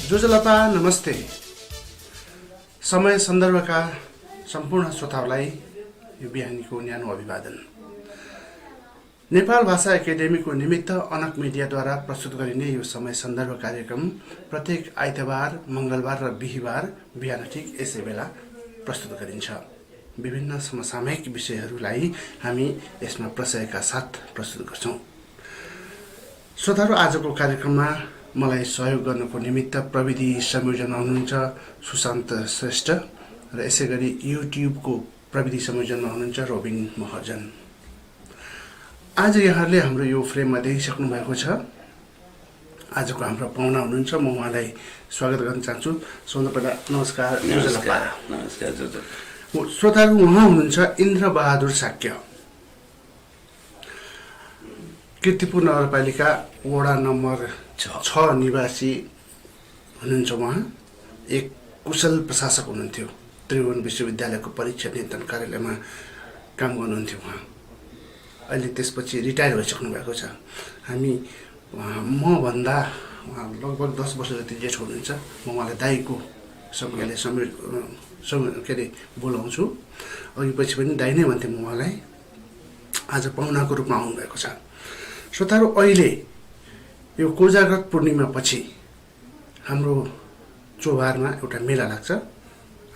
जोजलपा नमस्ते। समय सन्दर्भका सम्पूर्ण श्रोताहरूलाई यो बिहानीको न्यानो अभिवादन। नेपाल भाषा एकाडेमीको निमित्त अनक मिडियाद्वारा प्रस्तुत गरिने यो समय सन्दर्भ कार्यक्रम प्रत्येक आइतबार, मङ्गलबार र बिहिबार बिहान ठिक यसै बेला प्रस्तुत गरिन्छ। विभिन्न समसामयिक विषयहरूलाई हामी यसमा प्रशयका साथ प्रस्तुत गर्छौँ। श्रोताहरू, आजको कार्यक्रममा मलाई सहयोग गर्नको निमित्त प्रविधि संयोजनमा हुनुहुन्छ सुशान्त श्रेष्ठ र यसै गरी युट्युबको प्रविधि संयोजनमा हुनुहुन्छ रोबिन महर्जन। आज यहाँहरूले हाम्रो यो फ्रेममा देखिसक्नु भएको छ। आजको हाम्रो पाहुना हुनुहुन्छ, म उहाँलाई स्वागत गर्न चाहन्छु। सबभन्दा पहिला नमस्कार। नमस्कार श्रोताहरू, उहाँ हुनुहुन्छ इन्द्रबहादुर साक्य, कीर्तिपुर नगरपालिका वडा नम्बर 6 निवासी हुनुहुन्छ। उहाँ एक कुशल प्रशासक हुनुहुन्थ्यो। त्रिभुवन विश्वविद्यालयको परीक्षा नियन्त्रण कार्यालयमा काम गर्नुहुन्थ्यो उहाँ। अहिले त्यसपछि रिटायर भइसक्नु भएको छ। हामी मभन्दा उहाँ लगभग 10 वर्ष जति जेठ हुनुहुन्छ। म उहाँलाई दाईको सँगले के अरे बोलाउँछु। अघि पछि पनि दाई नै भन्थेँ म उहाँलाई। आज पाहुनाको रूपमा आउनुभएको छ। श्रोताहरू, अहिले यो कोजाग्रत पूर्णिमा पछि हाम्रो चोभारमा एउटा मेला लाग्छ,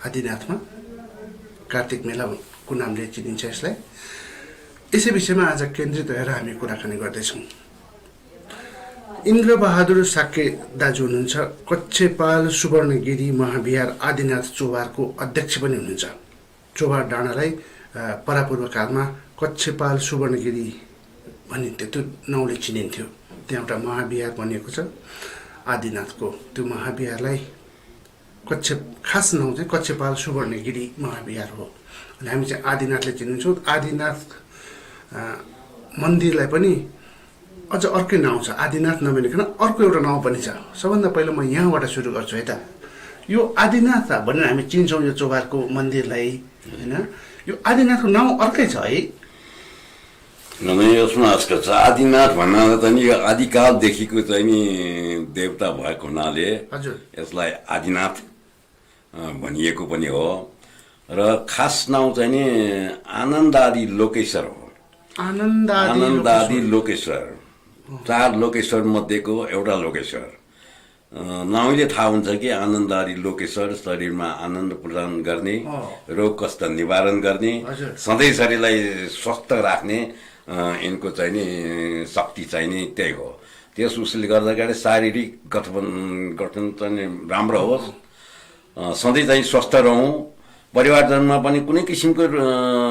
आदिनाथमा। कार्तिक मेलाको नामले चिनिन्छ यसलाई। यसै विषयमा आज केन्द्रित भएर हामी कुराकानी गर्दैछौँ। इन्द्रबहादुर साक्य दाजु हुनुहुन्छ, कच्छेपाल सुवर्णगिरी महाविहार आदिनाथ चोभारको अध्यक्ष पनि हुनुहुन्छ। चोभार डाँडालाई परापूर्वकालमा कच्छेपाल सुवर्णगिरी भनिन्थ्यो, त्यो नाउँले चिनिन्थ्यो। त्यहाँ एउटा महाविहार बनिएको छ आदिनाथको। त्यो महाविहारलाई खास नाउँ चाहिँ कच्छेपाल सुवर्णगिरी महाविहार हो। अनि हामी चाहिँ आदिनाथले चिनिन्छौँ। आदिनाथ मन्दिरलाई पनि अझ अर्कै नाउँ छ, आदिनाथ नभनिकन अर्को एउटा नाउँ पनि छ। सबभन्दा पहिला म यहाँबाट सुरु गर्छु है त। यो आदिनाथ भनेर हामी चिन्छौँ यो चोभारको मन्दिरलाई, होइन? यो आदिनाथको नाउँ अर्कै छ है? यसमा आजकल छ आदिनाथ भन्नाले त नि आदिकालदेखिको चाहिँ नि देवता भएको हुनाले हजुर यसलाई आदिनाथ भनिएको पनि हो। र खास नाउँ चाहिँ नि आनन्दादि लोकेश्वर हो। आनन्दादि लोकेश्वर, 4 लोकेश्वर मध्येको एउटा लोकेश्वर। नाउँले थाहा हुन्छ कि आनन्दादि लोकेश्वर शरीरमा आनन्द प्रदान गर्ने, रोग कष्ट निवारण गर्ने, सधैँ शरीरलाई स्वस्थ राख्ने यिनको चाहिँ नि शक्ति चाहिँ नि त्यही हो। त्यस उसले गर्दाखेरि शारीरिक गठन चाहिँ राम्रो होस्, सधैँ चाहिँ स्वस्थ रहौँ, परिवारजनमा पनि कुनै किसिमको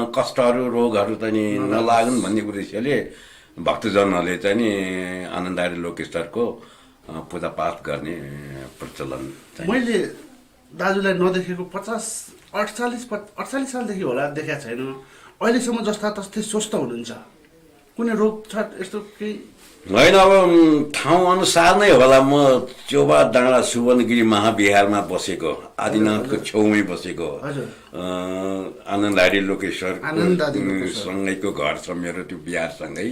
कष्टहरू रोगहरू चाहिँ नि नलागुन् भन्ने उद्देश्यले भक्तजनहरूले चाहिँ नि आनन्दादि लोकेश्वरको पूजापाठ गर्ने प्रचलन। मैले दाजुलाई नदेखेको 48 सालदेखि होला देखाएको छैन। अहिलेसम्म जस्ता तस्तै स्वस्थ हुनुहुन्छ। कुनै रोग छ यस्तो केही? होइन, अब ठाउँ अनुसार नै होला। म चोभा डाँडा सुवर्णगिरी महाविहारमा बसेको, आदिनाथको छेउमै बसेको, आनन्दादि लोकेश्वर सँगैको घर छ मेरो, त्यो बिहारसँगै।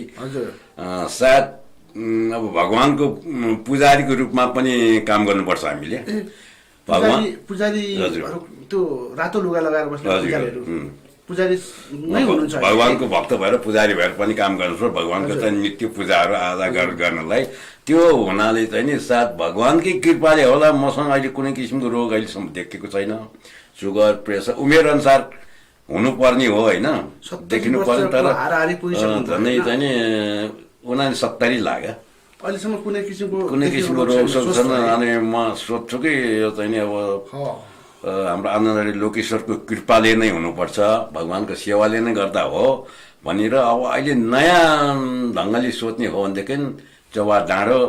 सायद अब भगवानको पुजारीको रूपमा पनि काम गर्नुपर्छ हामीले। पुजारी त्यो रातो लुगा लगाएर बस्ने पुजारीहरू पुजारी नै हुनुहुन्छ। भगवानको भक्त भएर पुजारी भएर पनि काम गर्नुपर्छ। भगवानको चाहिँ नित्य पूजाहरू आजा गर्नलाई त्यो हुनाले चाहिँ नि सायद भगवानकै कृपाले होला मसँग अहिले कुनै किसिमको रोग अहिलेसम्म देखेको छैन। सुगर, प्रेसर उमेर अनुसार हुनुपर्ने हो, होइन? देखिनु पर्यो। तर झन्डै चाहिँ नि 69 लाग्यो। अहिलेसम्म कुनै किसिमको रोग छैन। अनि म सोध्छु कि यो चाहिँ नि अब हाम्रो आनन्दादि लोकेश्वरको कृपाले नै हुनुपर्छ, भगवानको सेवाले नै गर्दा हो भनेर अब अहिले नयाँ ढङ्गले सोच्ने हो भनेदेखि चोभा डाँडो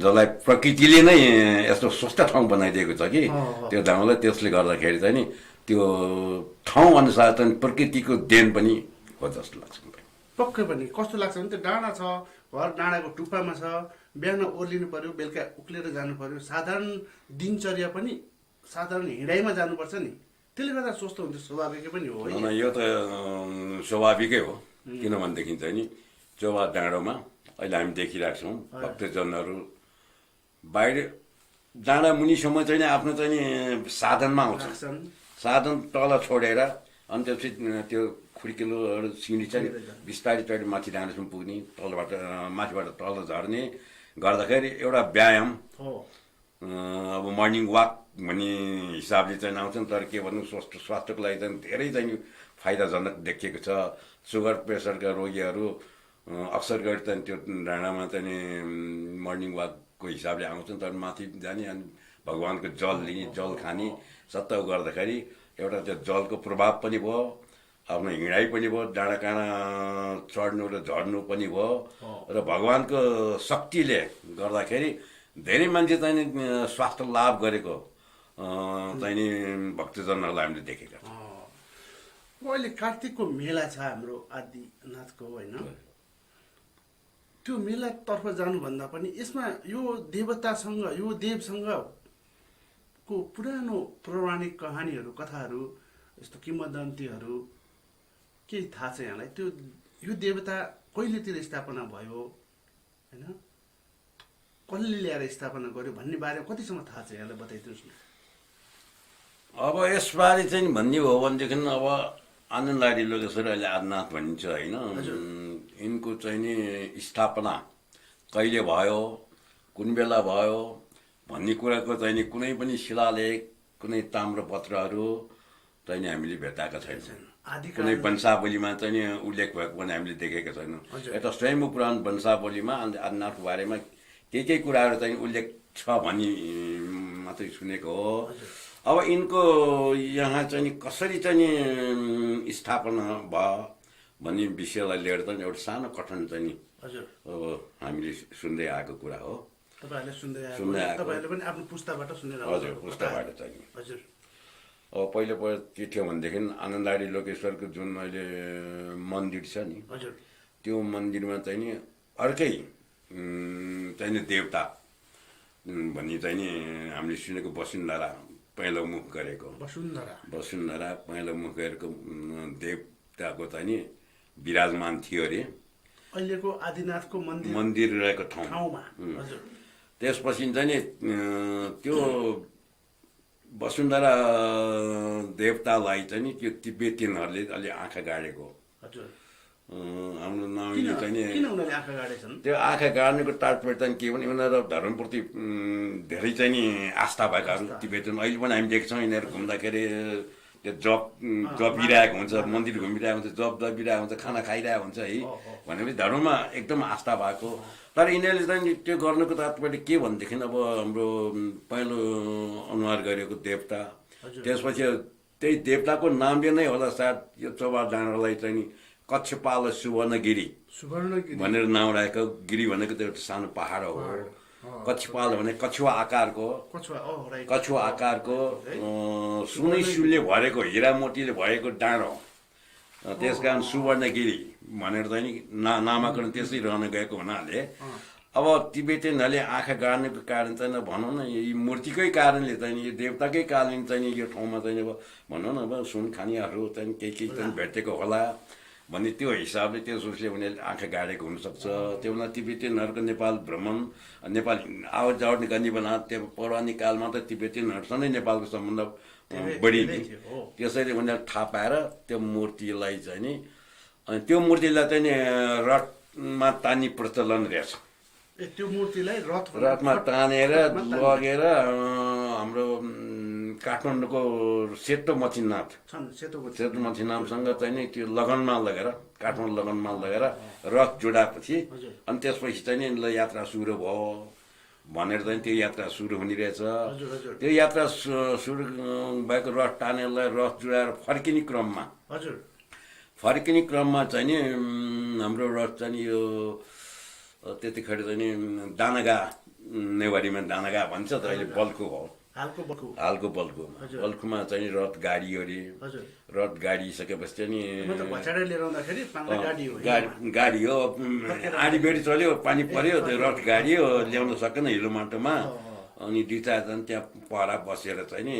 जसलाई प्रकृतिले नै यस्तो स्वस्थ ठाउँ बनाइदिएको छ कि त्यो ढङ्गले, त्यसले गर्दाखेरि चाहिँ नि त्यो ठाउँ अनुसार चाहिँ प्रकृतिको देन पनि हो जस्तो लाग्छ। पक्कै पनि कस्तो लाग्छ भने त्यो डाँडा छ, घर डाँडाको टुप्पामा छ, बिहान ओर्लिनु पर्यो, बेलुका उक्लेर जानु पर्यो, साधारण दिनचर्या पनि साधारण हिँडाइमा जानुपर्छ नि, त्यसले गर्दा स्वस्थ हुन्छ। स्वाभाविकै पनि हो। यो त स्वाभाविकै हो। किनभनेदेखि चाहिँ नि चोभा डाँडोमा अहिले हामी देखिरहेको छौँ भक्तजनहरू बाहिर डाँडा मुनिसम्म चाहिँ नि आफ्नो चाहिँ नि साधनमा आउँछ। साधन तल छोडेर अनि त्यसपछि त्यो खुड्किलोहरू सिँढी चाहिँ बिस्तारै चढी माथि डाँडासम्म पुग्ने, तलबाट माथिबाट तल झर्ने गर्दाखेरि एउटा व्यायाम, अब मर्निङ वाक भन्ने हिसाबले चाहिँ आउँछन्। तर के भन्नु, स्वास्थ्यको लागि चाहिँ धेरै चाहिँ फाइदाजनक देखिएको छ। सुगर प्रेसरका रोगीहरू अक्सर गरी चाहिँ त्यो डाँडामा चाहिँ मर्निङ वाकको हिसाबले आउँछन्। तर माथि जाने अनि भगवान्को जल लिने, जल खाने सत्ता गर्दाखेरि एउटा त्यो जलको प्रभाव पनि भयो, आफ्नो हिँडाइ पनि भयो, डाँडा काँडा चढ्नु र झर्नु पनि भयो र भगवान्को शक्तिले गर्दाखेरि धेरै मान्छे चाहिँ स्वास्थ्य लाभ गरेको चाहिँ नि भक्तजनहरूलाई हामीले देखेका छौँ। अहिले कार्तिकको मेला छ हाम्रो आदिनाथको, होइन? त्यो मेलातर्फ जानुभन्दा पनि यसमा यो देवतासँग, यो देवसँग को पुरानो पौराणिक कहानीहरू, कथाहरू, यस्तो किंवदन्तीहरू केही थाहा छ यहाँलाई? त्यो यो देवता कहिलेतिर स्थापना भयो, होइन, कसले ल्याएर स्थापना गर्यो भन्ने बारेमा कतिसम्म थाहा छ यहाँलाई? बताइदिनुहोस् न। अब यसबारे चाहिँ भन्ने हो भनेदेखि अब आनन्दलाडी लोकेश्वरी अहिले आदिनाथ भनिन्छ, होइन? यिनको चाहिँ नि स्थापना कहिले भयो, कुन बेला भयो भन्ने कुराको चाहिँ नि कुनै पनि शिलालेख, कुनै ताम्रपत्रहरू चाहिँ नि हामीले भेटाएका छैनौँ। कुनै वंशावलीमा चाहिँ नि उल्लेख भएको पनि हामीले देखेका छैनौँ। यता स्वयं पुराण वंशावलीमा आदिनाथको बारेमा केही कुराहरू चाहिँ उल्लेख छ भनी मात्रै सुनेको हो। अब यिनको यहाँ चाहिँ नि कसरी चाहिँ नि स्थापना भयो भन्ने विषयलाई लिएर चाहिँ एउटा सानो कथन चाहिँ नि अब हामीले सुन्दै आएको कुरा हो। तपाईहरुले सुन्दै आएको, तपाईहरुले पनि आफ्नो पुस्ताबाट सुनेर आउनु। हजुर, पुस्ताबाट चाहिँ। हजुर। अब पहिलो के थियो भनेदेखि आनन्दलाडी लोकेश्वरको जुन अहिले मन्दिर छ नि, हजुर, त्यो मन्दिरमा चाहिँ नि अर्कै चाहिँ नि देवता भन्ने चाहिँ नि हामीले सुनेको वसुन्धरा पहेँलो मुख गरेको, वसुन्धरा पहेँलो मुख गरेको देवताको चाहिँ नि विराजमान थियो अरे अहिलेको आदिनाथको मन्दिर रहेको ठाउँमा। त्यसपछि चाहिँ नि त्यो वसुन्धरा देवतालाई चाहिँ नि त्यो तिब्बतीहरूले अलि आँखा गाडेको। हाम्रो नामले चाहिँ नि त्यो आँखा गाड्नेको तात्पर्य चाहिँ के भने उनीहरू धर्मप्रति धेरै चाहिँ नि आस्था भएकाहरू तिब्बतीन। अहिले पनि हामी देख्छौँ यिनीहरू घुम्दाखेरि त्यो जपिरहेको हुन्छ, मन्दिर घुमिरहेको हुन्छ, जपिरहेको हुन्छ, खाना खाइरहेको हुन्छ है। भनेपछि धर्ममा एकदम आस्था भएको। तर यिनीहरूले चाहिँ त्यो गर्नुको तात्पर्य के भनेदेखि अब हाम्रो पहिलो अनुहार गरेको देवता, त्यसपछि त्यही देवताको नामले नै होला सायद यो चौबार डाँडालाई चाहिँ नि कच्छपाल सुवर्णगिरी भनेर नाम राखेको। गिरी भनेको त्यो एउटा सानो पहाड हो। कच्छपाल भने कछुवा आकारको सुनै सुनले भरेको, हिरा मोतीले भएको डाँडो, त्यस कारण सुवर्णगिरी भनेर चाहिँ नि नामाकरण त्यसै रहन गएको हुनाले अब तिब्बतीहरूले आँखा गाड्नेको कारण चाहिँ भनौँ न यी मूर्तिकै कारणले चाहिँ यो देवताकै कारणले चाहिँ यो ठाउँमा चाहिँ अब भनौँ न अब सुन खानिहरू चाहिँ केही चाहिँ भेटेको होला भन्ने त्यो हिसाबले त्यो सोचले उनीहरूले आँखा गाडेको हुनसक्छ। त्यो बेला तिब्बतीहरूको नेपाल भ्रमण, नेपाल आवत जावत गर्ने बेला त्यो पौराणिक कालमा त तिब्बतीहरूसँगै नेपालको सम्बन्ध बढी त्यसैले उनीहरूले थाहा पाएर त्यो मूर्तिलाई चाहिँ नि, अनि त्यो मूर्तिलाई चाहिँ नि रथमा तान्ने प्रचलन रहेछ। त्यो मूर्तिलाई रथमा तानेर लगेर हाम्रो काठमाडौँको सेतो मछिनाथ मछिनाथसँग चाहिँ नि त्यो लगनमा लगेर, काठमाडौँ लगनमा लगेर रथ जोडाएपछि अनि त्यसपछि चाहिँ नि यात्रा सुरु भयो भनेर चाहिँ त्यो यात्रा सुरु हुने रहेछ। त्यो यात्रा सुरु भएको रथ तानेरलाई रथ जोडाएर फर्किने क्रममा चाहिँ नि हाम्रो रथ चाहिँ नि यो त्यतिखेर चाहिँ नि दानागा, नेवारीमा दानागा भन्छ त, अहिले बल्खु हो, हालको बल्खुमा चाहिँ रथ गाडियो अरे। रथ गाडिसकेपछि चाहिँ नि गाडी हो, आँधी बेडी चल्यो, पानी पर्यो, त्यो रथ गाडियो, ल्याउन सकेन हिलो माटोमा। अनि दुई चारजना त्यहाँ पहरा बसेर चाहिँ नि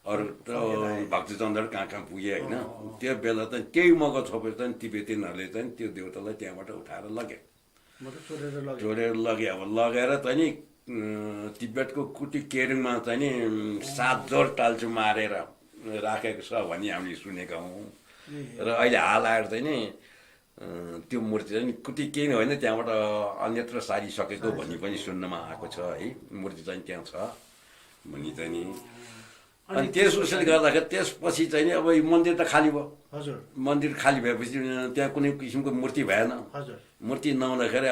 अरू त भक्तजनहरू कहाँ पुगे होइन। त्यो बेला चाहिँ त्यही मगो छोपेर चाहिँ तिब्बतीहरूले चाहिँ त्यो देवतालाई त्यहाँबाट उठाएर लगे, चोरेर लगे। अब लगेर चाहिँ नि तिब्बतको कुटी केरुङमा चाहिँ नि 7 जोर टाल्चु मारेर राखेको छ भन्ने हामीले सुनेका हौँ र अहिले हाल आएर चाहिँ नि त्यो मूर्ति चाहिँ कुटी केही होइन त्यहाँबाट अन्यत्र सारिसकेको भन्ने पनि सुन्नमा आएको छ है मूर्ति चाहिँ त्यहाँ छ भन्ने चाहिँ नि अनि त्यस उसले गर्दाखेरि त्यसपछि चाहिँ नि अब यो मन्दिर त खाली भयो हजुर मन्दिर खाली भएपछि त्यहाँ कुनै किसिमको मूर्ति भएन हजुर मूर्ति नहुँदाखेरि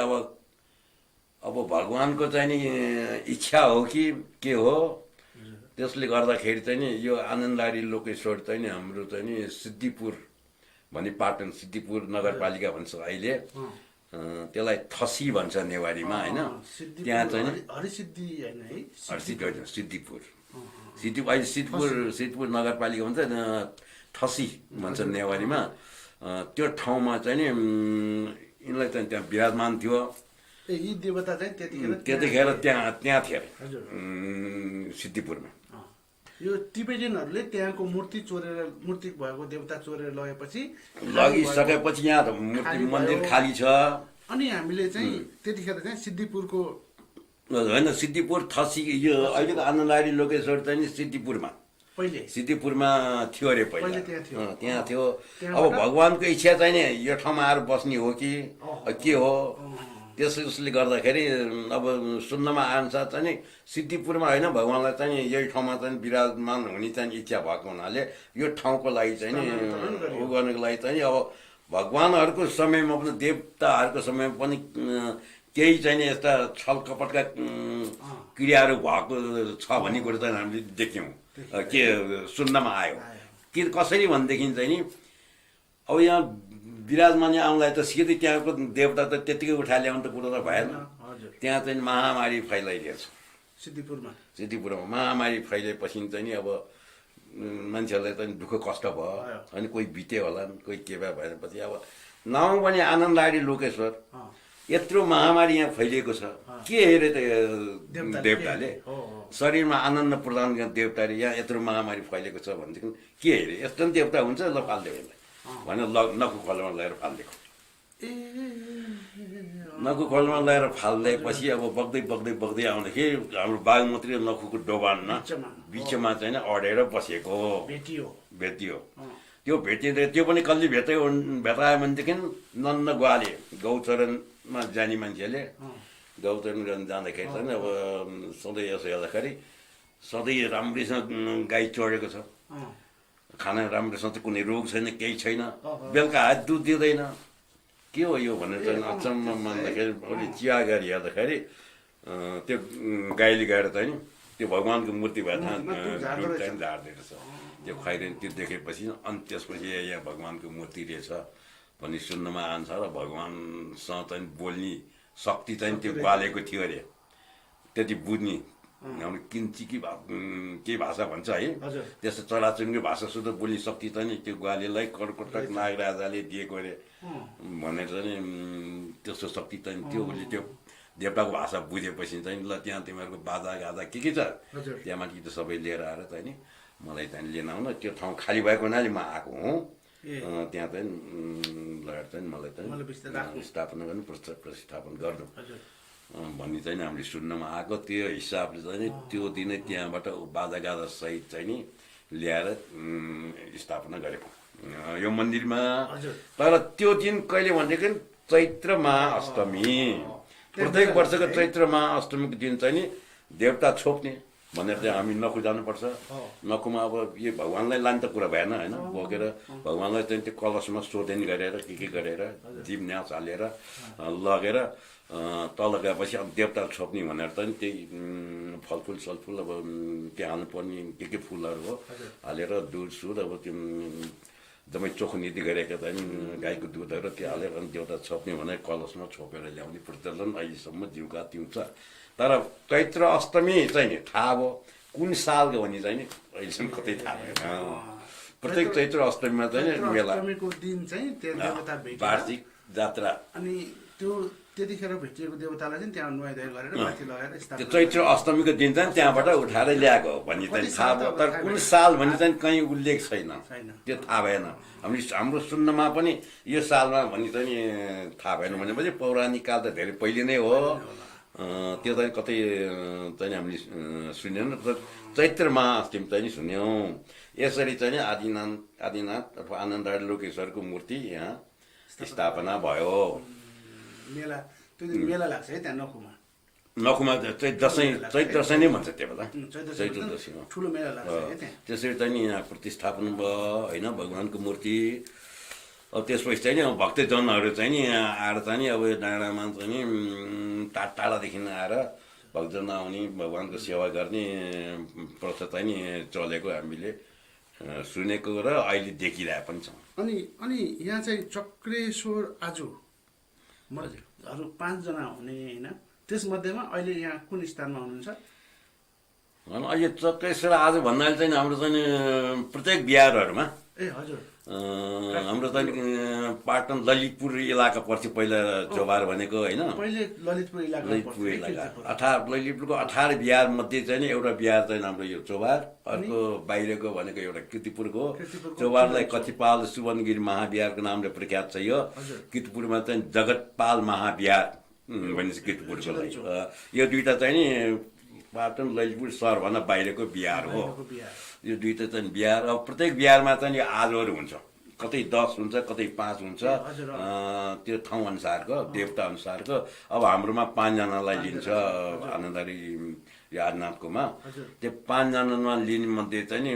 अब भगवानको चाहिँ नि इच्छा हो कि के हो त्यसले गर्दाखेरि चाहिँ नि यो आनन्दबाडी लोकेश्वर चाहिँ नि हाम्रो चाहिँ नि सिद्धिपुर भन्ने पाटन सिद्धिपुर नगरपालिका भन्छ अहिले त्यसलाई थसी भन्छ नेवारीमा होइन त्यहाँ चाहिँ नि हरिसिद्धि होइन है हरिसिद्धि होइन सिद्धिपुर अहिले सिद्धपुर नगरपालिका भन्छ थसी भन्छ नेवारीमा त्यो ठाउँमा चाहिँ नि यिनलाई चाहिँ त्यहाँ विराजमान थियो यी देवता चाहिँ त्यतिखेर त्यहाँ थिए सिद्धिपुरमा यो टिबेटियनहरूले त्यहाँको मूर्ति भएको देवता चोरेर लगेपछि यहाँ मूर्ति मन्दिर खाली छ अनि हामीले चाहिँ त्यतिखेर चाहिँ सिद्धिपुरको होइन सिद्धिपुर थसी यो अहिलेको आनन्दबाडी लोकेश्वर चाहिँ नि सिद्धिपुरमा थियो अरे पहिला त्यहाँ थियो अब भगवानको इच्छा चाहिँ नि यो ठाउँमा आएर बस्ने हो कि के हो त्यसले गर्दाखेरि अब सुन्नमा अनुसार चाहिँ नि सिद्धिपुरमा होइन भगवान्लाई चाहिँ यही ठाउँमा चाहिँ विराजमान हुने चाहिँ इच्छा भएको हुनाले यो ठाउँको लागि चाहिँ नि उ गर्नको लागि चाहिँ अब भगवान्हरूको समयमा पनि देवताहरूको समयमा पनि केही चाहिँ नि यस्ता छलकपटका क्रियाहरू भएको छ भन्ने कुरो चाहिँ हामीले देख्यौँ के सुन्नमा आयो के कसरी भनेदेखि चाहिँ नि अब यहाँ विराजमान आउँदा त सिधै त्यहाँको देवता त त्यत्तिकै उठाएर ल्याउनु त कुरो त भएन त्यहाँ चाहिँ महामारी फैलाइदिएछ सिद्धिपुरमा महामारी फैलिएपछि चाहिँ नि अब मान्छेहरूलाई चाहिँ दुःख कष्ट भयो अनि कोही बिते होला कोही के भए भएपछि अब नाउँ पनि आनन्दबाडी लोकेश्वर यत्रो महामारी यहाँ फैलिएको छ के हेरे त देवताले शरीरमा आनन्द प्रदान गर्ने देवताले यहाँ यत्रो महामारी फैलिएको छ भनेदेखि के हेरे यस्तो पनि देवता हुन्छ ल फालिदियो भनेर नखु खोलमा लगेर फालिदिएको नखु खोलमा लगेर फालिदिएपछि अब बग्दै आउँदाखेरि हाम्रो बागमती र नखुको डोबानमा बिचमा चाहिँ अडेर बसेको भेटियो त्यो भेटिँदै त्यो पनि कसले भेटायो भनेदेखि नन्न ग्वाले गौचरणमा जाने मान्छेले गौचरण गर्न जाँदाखेरि चाहिँ अब सधैँ यसो हेर्दाखेरि सधैँ राम्रैसँग गाई चढेको छ खाना राम्रोसँग चाहिँ कुनै रोग छैन केही छैन बेलुका हात दुध दिँदैन के हो यो भनेर चाहिँ अचम्म मान्दाखेरि अलिक चिया गरी हेर्दाखेरि त्यो गाईले गएर चाहिँ त्यो भगवान्को मूर्ति भए दुध चाहिँ झार्दिएको छ त्यो खुवाइरहने त्यो देखेपछि अनि त्यसपछि यहाँ भगवान्को मूर्ति रहेछ भन्ने सुन्नमा आउँछ र भगवान्सँग चाहिँ बोल्ने शक्ति चाहिँ त्यो ग्वालेको थियो अरे त्यति बुझ्ने हाम्रो किन्ची के भाषा भन्छ है त्यस्तो चलाचुङ्गे भाषा शुद्ध बोल्ने शक्ति चाहिँ त्यो ग्वालेलाई कर्कटक नागराजाले दिएको अरे भनेर चाहिँ त्यस्तो शक्ति चाहिँ त्यो उसले त्यो देवताको भाषा बुझेपछि चाहिँ ल त्यहाँ तिमीहरूको बाजा गाजा के छ त्यहाँ माथि त सबै लिएर आएर चाहिँ नि मलाई चाहिँ लिन आउन त्यो ठाउँ खाली भएको हुनाले म आएको हुँ त्यहाँ चाहिँ लगेर चाहिँ मलाई चाहिँ स्थापना गर्नु प्रतिस्थापन गर्नु भन्ने चाहिँ हामीले सुन्नमा आएको त्यो हिसाबले चाहिँ त्यो दिनै त्यहाँबाट बाजागाजा सहित चाहिँ नि ल्याएर स्थापना गरेको यो मन्दिरमा तर त्यो दिन कहिले भनेदेखि चैत्र महाअष्टमी प्रत्येक वर्षको चैत्र महाअष्टमीको दिन चाहिँ नि देवता छोप्ने भनेर चाहिँ हामी नखु जानुपर्छ नखुमा अब यो भगवान्लाई लाने त कुरा भएन होइन बोकेर भगवान्लाई चाहिँ त्यो कलशमा सोधेन गरेर के गरेर जीव न्यास हालेर लगेर तल गएपछि अब देवता छोप्ने भनेर चाहिँ त्यही फलफुल सलफुल अब के हाल्नुपर्ने के फुलहरू हो हालेर दुध सुध अब त्यो एकदमै चोखो नीति गरेका चाहिँ गाईको दुधहरू त्यो हालेर अनि देवता छोप्ने भनेर कलशमा छोपेर ल्याउने प्रचलन अहिलेसम्म जिउका त्यो छ तर चैत्र अष्टमी चाहिँ नि थाहा भयो कुन सालको भने चाहिँ नि अहिलेसम्म कतै थाहा भएन प्रत्येक चैत्र अष्टमीमा चाहिँ मेला वार्षिक जात्रा अनि त्यो त्यतिखेर भेटिएको देवतालाई चाहिँ त्यहाँ नुहाइधुवाइ गरेर माथि लगेर त्यो चैत्र अष्टमीको दिन चाहिँ त्यहाँबाट उठाएर ल्याएको भन्ने चाहिँ थाहा भयो तर कुन साल भन्ने चाहिँ कहीँ उल्लेख छैन त्यो थाहा भएन हाम्रो सुन्नमा पनि यो सालमा भन्ने चाहिँ थाहा भएन भनेपछि पौराणिक काल त धेरै पहिले नै हो त्यो चाहिँ कतै चाहिँ हामीले सुन्यौँ र चैत्रमा अस्तिम चाहिँ नि सुन्यौँ। यसरी चाहिँ नि आदिनाथ अथवा आनन्ददायी लोकेश्वरको मूर्ति यहाँ स्थापना भयो। मेला त्यो दिन मेला लाग्छ है त्यहाँ नखुमा चैत दसैँ नै भन्छ त्यो बेला, चैत दसैँमा ठुलो मेला लाग्छ है त्यहाँ। त्यसरी चाहिँ नि यहाँ प्रतिस्थापन भयो होइन भगवान्को मूर्ति। अब त्यसपछि चाहिँ नि अब भक्तजनहरू चाहिँ नि यहाँ आएर चाहिँ नि अब यो डाँडामा चाहिँ नि टाढादेखि आएर भक्तजन आउने भगवान्को सेवा गर्ने प्रथा चाहिँ नि चलेको हामीले सुनेको र अहिले देखिरहेको पनि छौँ। अनि यहाँ चाहिँ चक्रेश्वर आजूहरू 5 जना हुने होइन, त्यसमध्येमा अहिले यहाँ कुन स्थानमा हुनुहुन्छ? अहिले चक्रेश्वर आज भन्नाले चाहिँ हाम्रो चाहिँ प्रत्येक बिहारहरूमा ए हजुर हाम्रो चाहिँ पाटन ललितपुर इलाका पर्छ पहिला चौबार भनेको होइन, पहिले ललितपुर इलाका ललितपुरको 18 बिहार मध्ये चाहिँ नि एउटा बिहार चाहिँ हाम्रो यो चौबार, अर्को बाहिरको भनेको एउटा कीर्तिपुरको। चौबारलाई कतिपाल सुवनगिरी महाविहारको नामले प्रख्यात छ। यो कीर्तिपुरमा चाहिँ जगतपाल महाविहार भनिन्छ कीर्तिपुरकोलाई। यो दुईटा चाहिँ नि पाटन ललितपुर सहरभन्दा बाहिरको बिहार हो। यो दुईटा चाहिँ बिहार। अब प्रत्येक बिहारमा चाहिँ यो आजहरू हुन्छ, कतै 10 हुन्छ कतै 5 हुन्छ, त्यो ठाउँ अनुसारको देवता अनुसारको। अब हाम्रोमा 5 जनालाई लिन्छ आनन्ददायी यो आदिनाथकोमा। त्यो 5 जनामा लिने मध्ये चाहिँ नि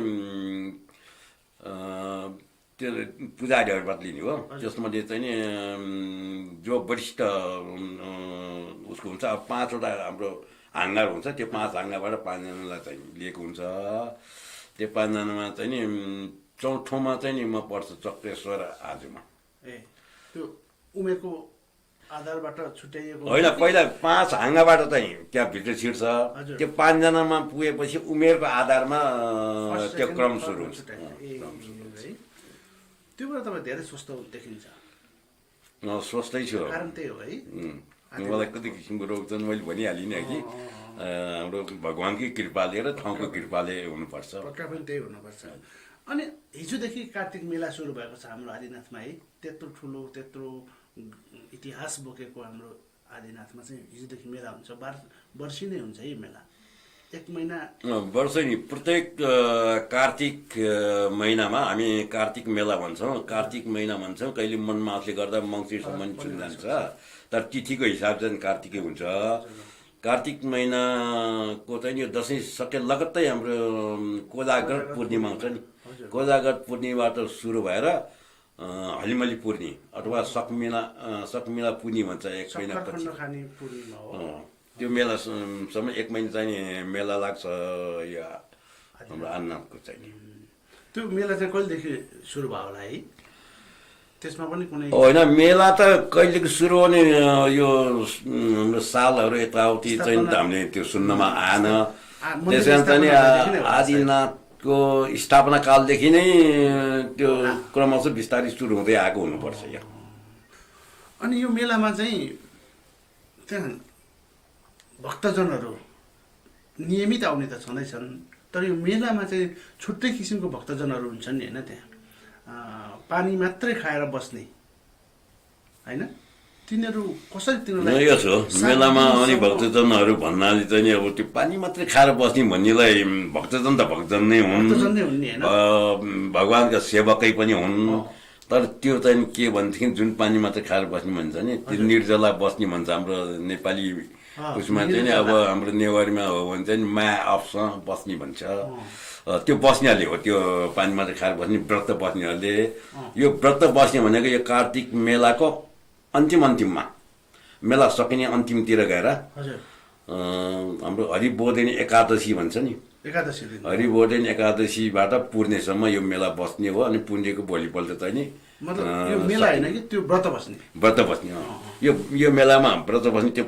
त्यो पुजारीहरूबाट लिने हो। त्यसमध्ये चाहिँ नि जो वरिष्ठ उसको हुन्छ। अब 5 वटा हाम्रो हाङ्गार हुन्छ, त्यो 5 हाङ्गाबाट 5 जनालाई चाहिँ लिएको हुन्छ। त्यो 5 जनामा चाहिँ नि चौथोमा चाहिँ नि म पर्छ चक्रेश्वर आजूमा। त्यो उमेरको आधारबाट छुट्याइएको होइन, पहिला 5 हाङ्गाबाट चाहिँ त्यहाँ भित्र छिर्छ। त्यो 5 जनामा पुगेपछि उमेरको आधारमा त्यो क्रम सुरु हुन्छ। त्यो बेला तपाईँ धेरै स्वस्थ देखिन्छ। स्वस्थै छु, कारण त्यही हो है। मलाई कति किसिमको रोग चाहिँ मैले भनिहालेँ नि कि हाम्रो भगवान्कै कृपाले र ठाउँको कृपाले हुनुपर्छ। पक्का पनि त्यही हुनुपर्छ। अनि हिजोदेखि कार्तिक मेला सुरु भएको छ हाम्रो आदिनाथमा है। त्यत्रो ठुलो त्यत्रो इतिहास बोकेको हाम्रो आदिनाथमा चाहिँ हिजोदेखि मेला हुन्छ। वर्षी नै हुन्छ है मेला, 1 महिना वर्षै नि। प्रत्येक कार्तिक महिनामा हामी कार्तिक मेला भन्छौँ, कार्तिक महिना भन्छौँ। कहिले मनमासले गर्दा मङ्सिरसम्म चुन जान्छ, तर तिथिको हिसाब चाहिँ कार्तिकै हुन्छ। कार्तिक महिनाको चाहिँ यो दसैँ सके लगत्तै हाम्रो कोजागर पूर्णिमा हुन्छ नि। कोजागर पूर्णिमाबाट सुरु भएर हलिमली पूर्णी अथवा सकमिला पूर्णी भन्छ 1 महिनापछि। त्यो मेलासम्म 1 महिना चाहिँ मेला लाग्छ यो हाम्रो आदिनाथको चाहिँ। त्यो मेला चाहिँ कहिलेदेखि सुरु भयो होला है? त्यसमा पनि कुनै होइन, मेला त कहिलेको सुरु हुने यो हाम्रो सालहरू यताउति चाहिँ हामीले त्यो सुन्नमा आएन। त्यस कारण चाहिँ आदिनाथको स्थापना कालदेखि नै त्यो क्रमशः बिस्तारै सुरु हुँदै आएको हुनुपर्छ यो। अनि यो मेलामा चाहिँ त्यहाँ भक्तजनहरू नियमित आउने त छँदैछन्, तर यो मेलामा चाहिँ छुट्टै किसिमको भक्तजनहरू हुन्छन् नि होइन। त्यहाँ पानी मात्रै खाएर बस्ने होइन, तिनीहरू कसरी तिनीहरूलाई यो छ मेलामा आउने भक्तजनहरू भन्नाले चाहिँ नि अब त्यो पानी मात्रै खाएर बस्ने भन्नेलाई भक्तजन त भक्तजन नै हुन्, भगवान्का सेवकै पनि हुन्। तर त्यो चाहिँ के भनेदेखि जुन पानी मात्रै खाएर बस्ने भन्छ नि त्यो निर्जला बस्ने भन्छ हाम्रो नेपाली उसमा चाहिँ नि। अब हाम्रो नेवारीमा हो भने चाहिँ माया अफसँग बस्ने भन्छ। त्यो बस्नेहरूले हो, त्यो पानी मात्रै खाएर बस्ने व्रत बस्नेहरूले। यो व्रत बस्ने भनेको यो कार्तिक मेलाको अन्तिममा मेला सकिने अन्तिमतिर गएर हाम्रो हरिबोधिनी एकादशी भन्छ नि, हरिबोधिनी एकादशीबाट पूर्णेसम्म यो मेला बस्ने हो। अनि पुण्यको भोलिपल्ट चाहिँ नि मतलब यो मेला होइन कि त्यो व्रत बस्ने यो मेलामा व्रत बस्ने त्यो